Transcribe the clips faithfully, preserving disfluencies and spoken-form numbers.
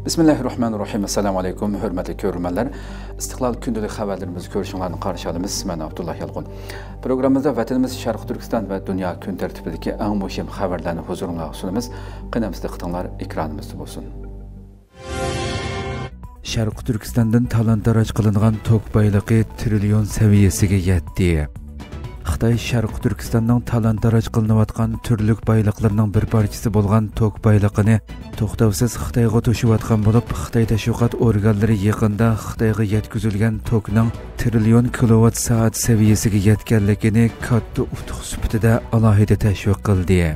بىسمىللاھىررەھمانىررەھىم. ئەسسالامۇ ئەلەيكۇم، ھۆرمەتلىك كۆرۈرمەنلەر. ئىستىقلال كۈندىلىك خەۋەرلىرىمىزگە كۆرۈشۈڭلارنى قارشى ئالىمىز. مەن ئابدۇللا يالقۇن. پروگراممىمىزدا ۋەتىنىمىز شەرقىي تۈركىستان ۋە دۇنيا كۈن تەرتىپىدىكى ئەڭ مۇھىم خەۋەرلەرنى ھۇزۇرۇڭلارغا سۇنىمىز. قېنى ئەمىسە دىققىتىڭلار ئېكرانىمىزدا بولسۇن. شەرقىي تۈركىستاندىن تالان-تاراج قىلىنغان توك بايلىقى تىرىليون سەۋىيەسىگە يەتتى. خىتاي شەرقىي تۈركىستاننىڭ تالان-تاراج قىلىنىۋاتقان تۈرلۈك بايلىقلىرىنىڭ بىر پارچىسى بولغان توك بايلىقىنى توختاۋسىز خىتايغا توشۇۋاتقان بولۇپ، خىتاي تەشۋىقات ئورگانلىرى يېقىندا خىتايغا يەتكۈزۈلگەن توكنىڭ تىرىليون كىلوۋات سائەت سەۋىيەسىگە يەتكەنلىكىنى كاتتا ئۇتۇق سۈپىتىدە ئالاھىدە تەشۋىق قىلدى.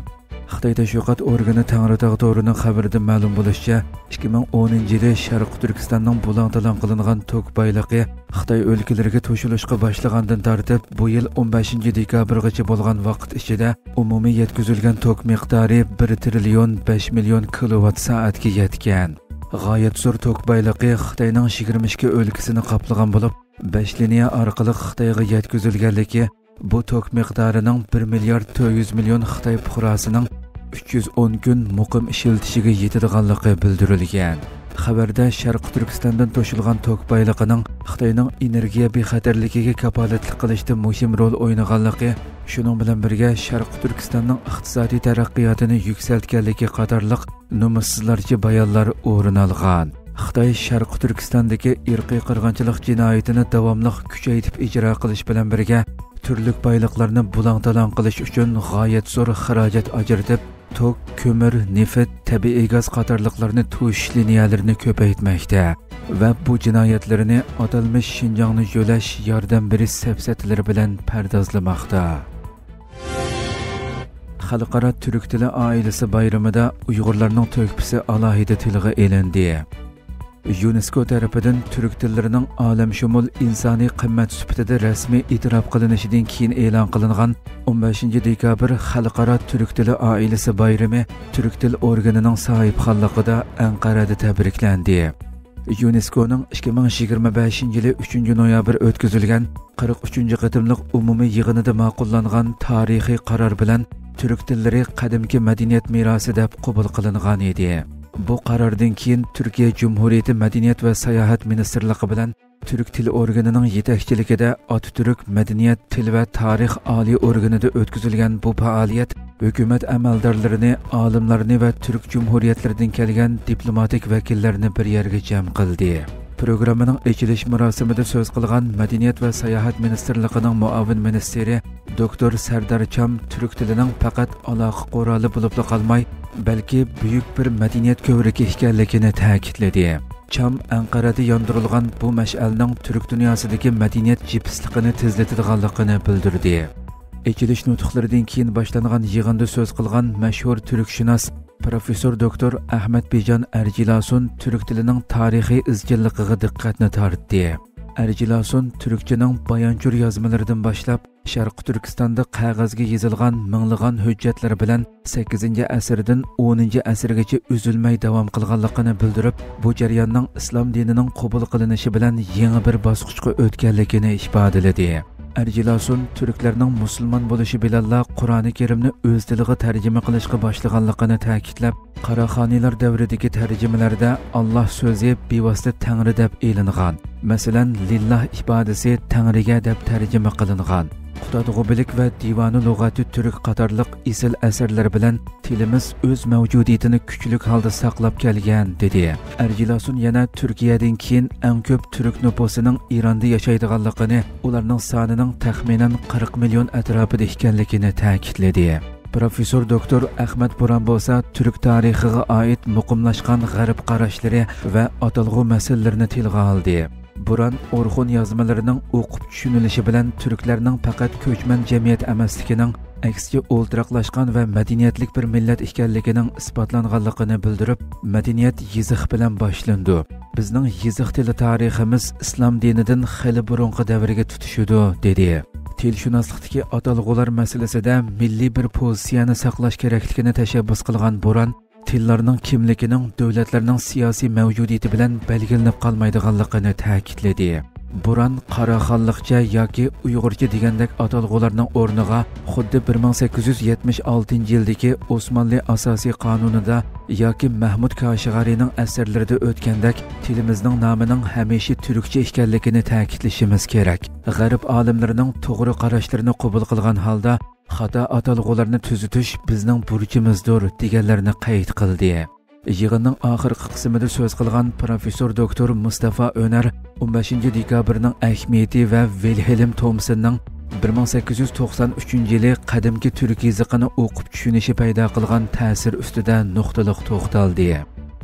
خىتاي تەشۋىقات ئورگىنى تەڭرىتاغ تورىنىڭ خەۋىرىدە مەلۇم بولۇشىچە، ئىككى مىڭ ئونىنچى يىلى شەرقىي تۈركىستاننىڭ بۇلاڭ-تالان قىلىنغان توك بايلىقى خىتاي ئۆلكىلىرىگە توشۇلۇشقا باشلىغاندىن تارتىپ، بۇ يىل ئون بەشىنچى دېكابىرغىچە بولغان ۋاقىت ئىچىدە ئومۇمىي يەتكۈزۈلگەن توك مىقدارى بىر تىرىليون بەش مىليون كىلوۋات سائەتكە يەتكەن. غايەت زور توك بايلىقى خىتاينىڭ يىگىرمە ئىككى ئۆلكىسىنى قاپلىغان بولۇپ، بەش لىنىيە ئارقىلىق خىتايغا يەتكۈزۈلگەنلىكى بۇ توك مىقدارىنىڭ بىر مىليارد تۆت يۈز مىليون خىتاي پۇقراسىنىڭ ئۈچ يۈز ئون كۈن مۇقىم ئىشلىتىشىگە يېتىدىغانلىقى بىلدۈرۈلگەن. خەۋەردە شەرقىي تۈركىستاندىن توشۇلغان توك بايلىقىنىڭ خىتاينىڭ ئېنېرگىيە بىخەتەرلىكىگە كاپالەتلىك قىلىشتا مۇھىم رول ئوينىغانلىقى، شۇنىڭ بىلەن بىرگە شەرقىي تۈركىستاننىڭ ئىقتىسادىي تەرەققىياتىنى يۈكسەلتكەنلىكى قاتارلىق نومۇسسىزلارچە بايانلار ئورۇن ئالغان. خىتاي شەرقىي تۈركىستاندىكى ئىرقىي قىرغىنچىلىق جىنايىتىنى داۋاملىق كۈچەيتىپ ئىجرا قىلىش بىلەن بىرگە، تۈرلۈك بايلىقلارنى بۇلاڭ-تالان قىلىش ئۈچۈن غايەت زور خىراجەت ئاجرىتىپ، توك، كۆمۈر، نېفىت، تەبىئىي گاز قاتارلىقلارنى توشۇش لىنىيەلىرىنى كۆپەيتمەكتە ۋە بۇ جىنايەتلىرىنى ئاتالمىش شىنجاڭنى يۆلەش، ياردەم بېرىش سەپسەتىلىرى بىلەن پەردازلىماقتا. خەلقئارا تۈرك تىلى ئائىلىسى بايرىمىدا ئۇيغۇرلارنىڭ تۆھپىسى ئالاھىدە تىلغا ئېلىندى. يۇنېسكو تەرىپىدىن تۈرك تىللىرىنىڭ ئالەمشۇمۇل ئىنسانىي قىممەت سۈپىتىدە رەسمىي ئېتىراپ قىلىنىشىدىن كېيىن ئېلان قىلىنغان ئون بەشىنچى دېكابىر خەلقئارا تۈرك تىلى ئائىلىسى بايرىمى تۈرك تىل ئورگىنىنىڭ ساھىبخانلىقىدا ئەنقەرەدە تەبرىكلەندى. يۇنېسكونىڭ ئىككى مىڭ يىگىرمە بەشىنچى يىلى ئۈچىنچى نويابىر ئۆتكۈزۈلگەن قىرىق ئۈچىنچى قېتىملىق ئومۇمىي يىغىنىدا ماقۇللانغان تارىخىي قارار بىلەن تۈرك تىللىرى قەدىمكى مەدەنىيەت مىراسى دەپ قوبۇل قىلىنغان ئىدى. بۇ قاراردىن كېيىن تۈركىيە جۇمھۇرىيىتى مەدەنىيەت ۋە ساياھەت مىنىستىرلىقى بىلەن تۈرك تىل ئورگىنىنىڭ يېتەكچىلىكىدە ئاتاتۈرك مەدەنىيەت، تىل ۋە تارىخ ئالىي ئورگىنىدا ئۆتكۈزۈلگەن بۇ پائالىيەت ھۆكۈمەت ئەمەلدارلىرىنى، ئالىملارنى ۋە تۈرك جۇمھۇرىيەتلىرىدىن كەلگەن دىپلوماتىك ۋەكىللەرنى بىر يەرگە جەم قىلدى. پروگراممىنىڭ ئېچىلىش مۇراسىمىدا سۆز قىلغان مەدەنىيەت ۋە ساياھەت مىنىستىرلىقىنىڭ مۇئاۋىن مىنىستىرى دوكتور سەردار چام تۈرك تىلىنىڭ پەقەت ئالاقە قورالى بولۇپلا قالماي، بەلكى بۈيۈك بىر مەدەنىيەت كۆۋرۈكى ئىكەنلىكىنى تەكىتلىدى. چام ئەنقەرەدە ياندۇرۇلغان بۇ مەشئەلنىڭ تۈرك دۇنياسىدىكى مەدەنىيەت جىپسىلىقىنى تېزلىتىدىغانلىقىنى بىلدۈردى. ئېچىلىش نۇتۇقلىرىدىن كېيىن باشلانغان يىغىندا سۆز قىلغان مەشھۇر تۈركشۇناس پروفېسسور دوكتور ئەخمەت بىجان ئەرجىلاسۇن تۈرك تىلىنىڭ تارىخىي ئىزچىللىقىغا دىققەتنى تارتتى. ئەرجىلاسۇن تۈركچىنىڭ بايانچۇر يازمىلىرىدىن باشلاپ، شەرقىي تۈركىستاندا قەغەزگە يېزىلغان مىڭلىغان ھۆججەتلەر بىلەن سەككىزىنچى ئەسىردىن ئونىنچى ئەسىرگىچە ئۈزۈلمەي داۋام قىلغانلىقىنى بىلدۈرۈپ، بۇ جەرياننىڭ ئىسلام دىنىنىڭ قوبۇل قىلىنىشى بىلەن يېڭى بىر باسقۇچقا ئۆتكەنلىكىنى ئىپادىلىدى. ئەرجىلاسۇن تۈركلەرنىڭ مۇسۇلمان بولۇشى بىلەنلا قۇرئانى كەرىمنى ئۆز تىلىغا تەرجىمە قىلىشقا باشلىغانلىقىنى تەكىتلەپ، قاراخانىيلار دەۋرىدىكى تەرجىمىلەردە ئاللاھ سۆزى بىۋاسىتە تەڭرى دەپ ئېلىنغان. مەسىلەن، لىللاھ ئىپادىسى تەڭرىگە دەپ تەرجىمە قىلىنغان. قۇتادغۇ بىلىك ۋە دىۋانۇ لۇغاتى تۈرك قاتارلىق ئېسىل ئەسەرلەر بىلەن تىلىمىز ئۆز مەۋجۇدىيىتىنى كۈچلۈك ھالدا ساقلاپ كەلگەن، دېدى. ئەرجىلاسۇن يەنە تۈركىيەدىن كېيىن ئەڭ كۆپ تۈرك نوپۇسىنىڭ ئىراندا ياشايدىغانلىقىنى، ئۇلارنىڭ سانىنىڭ تەخمىنەن قىرىق مىليون ئەتراپىدا ئىكەنلىكىنى تەكىتلىدى. پروفېسسور دوكتور ئەخمەت بۇران بولسا تۈرك تارىخىغا ئائىت مۇقىملاشقان غەرب قاراشلىرى ۋە ئاتالغۇ مەسىلىلىرىنى تىلغا ئالدى. بۇران ئورخۇن يازمىلىرىنىڭ ئوقۇپ چۈشىنىلىشى بىلەن تۈركلەرنىڭ پەقەت كۆچمەن جەمئىيەت ئەمەسلىكىنىڭ، ئەكسىچە ئولتۇراقلاشقان ۋە مەدەنىيەتلىك بىر مىللەت ئىكەنلىكىنىڭ ئىسپاتلانغانلىقىنى بىلدۈرۈپ، مەدەنىيەت يېزىق بىلەن باشلىنىدۇ. بىزنىڭ يېزىق تىلى تارىخىمىز ئىسلام دىنىدىن خېلى بۇرۇنقى دەۋرگە تۇتىشىدۇ، دېدى. تىلشۇناسلىقتىكى ئاتالغۇلار مەسىلىسىدە مىللىي بىر پوزىتسىيەنى ساقلاش كېرەكلىكىنى تەشەببۇس قىلغان بۇران، تىللارنىڭ كىملىكىنىڭ دۆلەتلەرنىڭ سىياسىي مەۋجۇدىيىتى بىلەن بەلگىلىنىپ قالمايدىغانلىقىنى تەكىتلىدى. بۇران، قاراخانلىقچە ياكى ئۇيغۇرچە دېگەندەك ئاتالغۇلارنىڭ ئورنىغا خۇددى بىر مىڭ سەككىز يۈز يەتمىش ئالتىنچى يىلدىكى ئوسمانلى ئاساسىي قانۇنىدا ياكى مەھمۇد كاشىغارىنىڭ ئەسەرلىرىدە ئۆتكەندەك تىلىمىزنىڭ نامىنىڭ ھەمىشە تۈركچە ئىكەنلىكىنى تەكىتلىشىمىز كېرەك. غەرب ئالىملىرىنىڭ توغرا قاراشلىرىنى قوبۇل قىلغان ھالدا، خاتا ئاتالغۇلارنى تۈزىتىش بىزنىڭ بۇرچىمىزدۇر، دېگەنلەرنى قەيت قىلدى. يىغىننىڭ ئاخىرقى قىسمىدا سۆز قىلغان پروفېسسور دوكتور مۇستافا ئۆنەر ئون بەشىنچى دېكابىرنىڭ ئەھمىيىتى ۋە ۋىلھېلم تومسوننىڭ بىر مىڭ سەككىز يۈز توقسان ئۈچىنچى يىلى قەدىمكى تۈرك يېزىقىنى ئوقۇپ چۈشىنىشى پەيدا قىلغان تەسىر ئۈستىدە نۇقتىلىق توختالدى.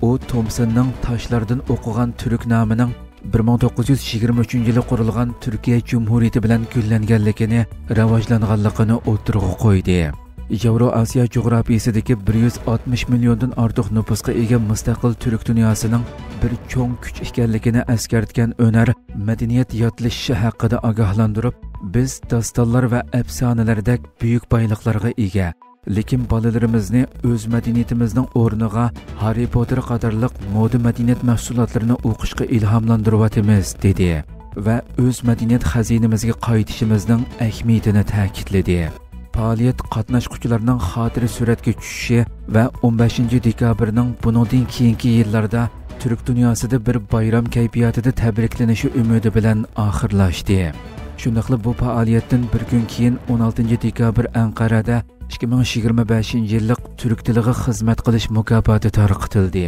ئۇ تومسوننىڭ تاشلاردىن ئوقۇغان تۈرك نامىنىڭ بىر مىڭ توققۇز يۈز يىگىرمە ئۈچىنچى يىلى قۇرۇلغان تۈركىيە جۇمھۇرىيىتى بىلەن گۈللەنگەنلىكىنى، راۋاجلانغانلىقىنى ئوتتۇرىغا قويدى. ياۋرو ئاسىيا جۇغراپىيىسىدىكى بىر يۈز ئاتمىش مىليوندىن ئارتۇق نوپۇسقا ئىگە مۇستەقىل تۈرك دۇنياسىنىڭ بىر چوڭ كۈچ ئىكەنلىكىنى ئەسكەرتكەن ئۆنەر، مەدەنىيەت ياتلىشىشى ھەققىدە ئاگاھلاندۇرۇپ، بىز داستانلار ۋە ئەپسانىلەردەك بۈيۈك بايلىقلارغا ئىگە، لېكىن بالىلىرىمىزنى ئۆز مەدەنىيىتىمىزنىڭ ئورنىغا ھاررى پوتېر قاتارلىق مودا مەدەنىيەت مەھسۇلاتلىرىنى ئوقۇشقا ئىلھاملاندۇرۇۋاتىمىز، دېدى ۋە ئۆز مەدەنىيەت خەزىنىمىزگە قايتىشىمىزنىڭ ئەھمىيىتىنى تەكىتلىدى. پائالىيەت قاتناشقۇچىلارنىڭ خاتىرە سۈرەتكە چۈشۈشى ۋە ئون بەشىنچى دېكابىرنىڭ بۇنىڭدىن كېيىنكى يىللاردا تۈرك دۇنياسىدا بىر بايرام كەيپىياتىدا تەبرىكلىنىشى ئۈمىدى بىلەن ئاخىرلاشتى. شۇنداقلا بۇ پائالىيەتتىن بىر كۈن كېيىن، ئون ئالتىنچى دېكابىر ئەنقەرەدە ئىككى مىڭ يىگىرمە بەشىنچى يىللىق تۈرك تىلىغا خىزمەت قىلىش مۇكاپاتى تارقىتىلدى.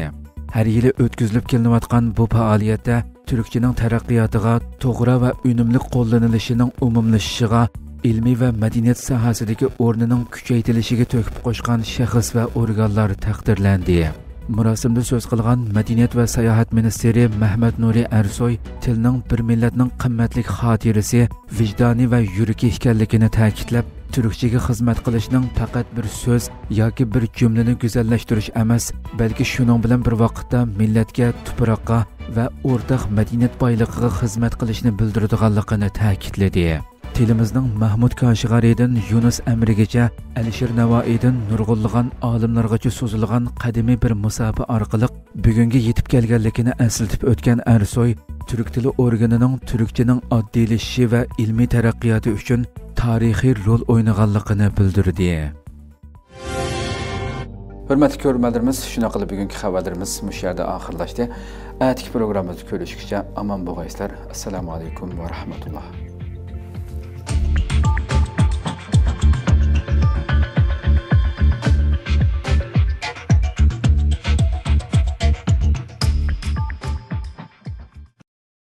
ھەر يىلى ئۆتكۈزۈلۈپ كېلىنىۋاتقان بۇ پائالىيەتتە تۈركچىنىڭ تەرەققىياتىغا، توغرا ۋە ئۈنۈملۈك قوللىنىلىشىنىڭ ئومۇملىشىشىغا، ئىلمىي ۋە مەدەنىيەت ساھەسىدىكى ئورنىنىڭ كۈچەيتىلىشىگە تۆھپە قوشقان شەخس ۋە ئورگانلار تەقدىرلەندى. مۇراسىمدا سۆز قىلغان مەدەنىيەت ۋە ساياھەت مىنىستىرى مەھمەت نۇرى ئەرسوي تىلنىڭ بىر مىللەتنىڭ قىممەتلىك خاتىرىسى، ۋىجدانى ۋە يۈرىكى ئىكەنلىكىنى تەكىتلەپ، تۈركچىگە خىزمەت قىلىشنىڭ پەقەت بىر سۆز ياكى بىر جۈملىنى گۈزەللەشتۈرۈش ئەمەس، بەلكى شۇنىڭ بىلەن بىر ۋاقىتتا مىللەتكە، تۇپراققا ۋە ئورتاق مەدەنىيەت بايلىقىغا خىزمەت قىلىشنى بىلدۈرىدىغانلىقىنى تەكىتلىدى. تىلىمىزنىڭ مەھمۇد كاشىغارىدىن يۇنۇس ئەمىرىگىچە، ئەلىشىر نەۋائىدىن نۇرغۇنلىغان ئالىملارغىچە سوزۇلغان قەدىمىي بىر مۇساپە ئارقىلىق بۈگۈنگە يېتىپ كەلگەنلىكىنى ئەسلىتىپ ئۆتكەن ئەرسوي، تۈرك تىلى ئورگىنىنىڭ تۈركچىنىڭ ئاددىيلىشىشى ۋە ئىلمىي تەرەققىياتى ئۈچۈن تارىخىي رول ئوينىغانلىقىنى بىلدۈردى. ھۆرمەتلىك كۆرۈرمەنلىرىمىز، شۇنداق قىلىپ بۈگۈنكى خەۋەرلىرىمىز مۇشۇ يەردە ئاخىرلاشتى. ئەتىكى پروگراممىمىزدا كۆرۈشكىچە ئامان بولغايسىلەر. ئەسسالامۇ ئەلەيكۇم ۋە رەھمەتۇللا.